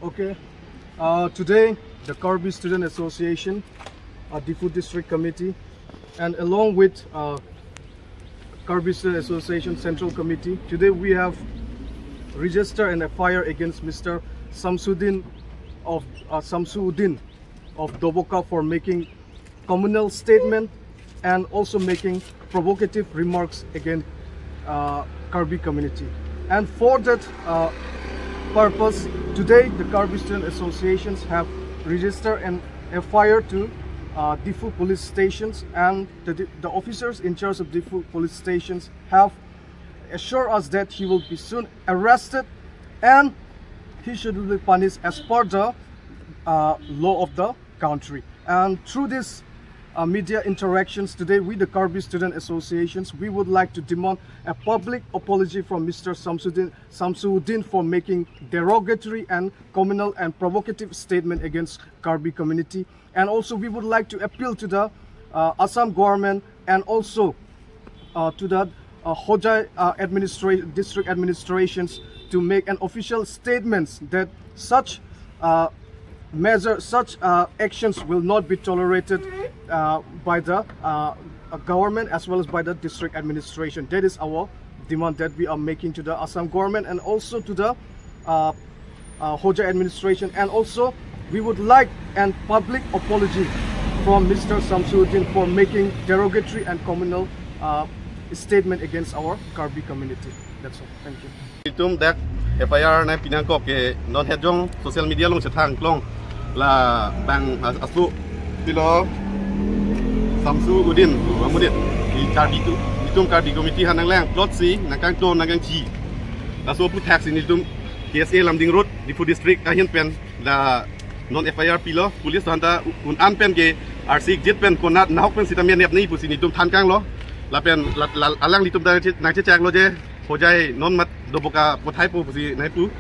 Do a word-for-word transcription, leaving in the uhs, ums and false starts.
Okay. Uh, today, the Karbi Student Association, uh, Diphu District Committee, and along with, uh, Karbi Student Association Central Committee, today we have registered an F I R against Mister Samsudin of, uh, Samsuddin of Doboka for making communal statement and also making provocative remarks against, uh, Karbi community. And for that, uh, purpose, today the Karbi Student Associations have registered an F I R to, uh, Diphu police stations, and the, the officers in charge of Diphu police stations have assured us that he will be soon arrested and he should be punished as per the, uh, law of the country. And through this, uh, media interactions today with the Karbi Student Associations, we would like to demand a public apology from Mister Samsudin, Samsudin for making derogatory and communal and provocative statement against Karbi community. And also, we would like to appeal to the, uh, Assam government and also, uh, to the, uh, Hojai, uh, administra- district administrations to make an official statements that such, uh, measure, such, uh, actions will not be tolerated, uh, by the, uh, uh, government as well as by the district administration. That is our demand that we are making to the Assam government and also to the, uh, uh, Hojai administration. And also, we would like an public apology from Mister Samsudin for making derogatory and communal, uh, statement against our Karbi community. That's all. Thank you. Itum dak F I R nangpi nangkok ke non hejong social media along chethang klong la bang as- asu pilo Samsudin, Samsudin. I Karbi tu, itum Karbi committee ha nanglang plot si nangkangton nangkangchi. Laso aphuthak si nelitum K S A Lumding Road, Diphu District ahin pen la non F I R pilo, police aphanta un-an pen ke arsik jit pen konat nahok pen sitame nep nangji pusi nelitum thankanglo. Lapen la, la, alanglitum ta nangchechaklo je Hojai non mat Doboka pothai po pusi nangpu.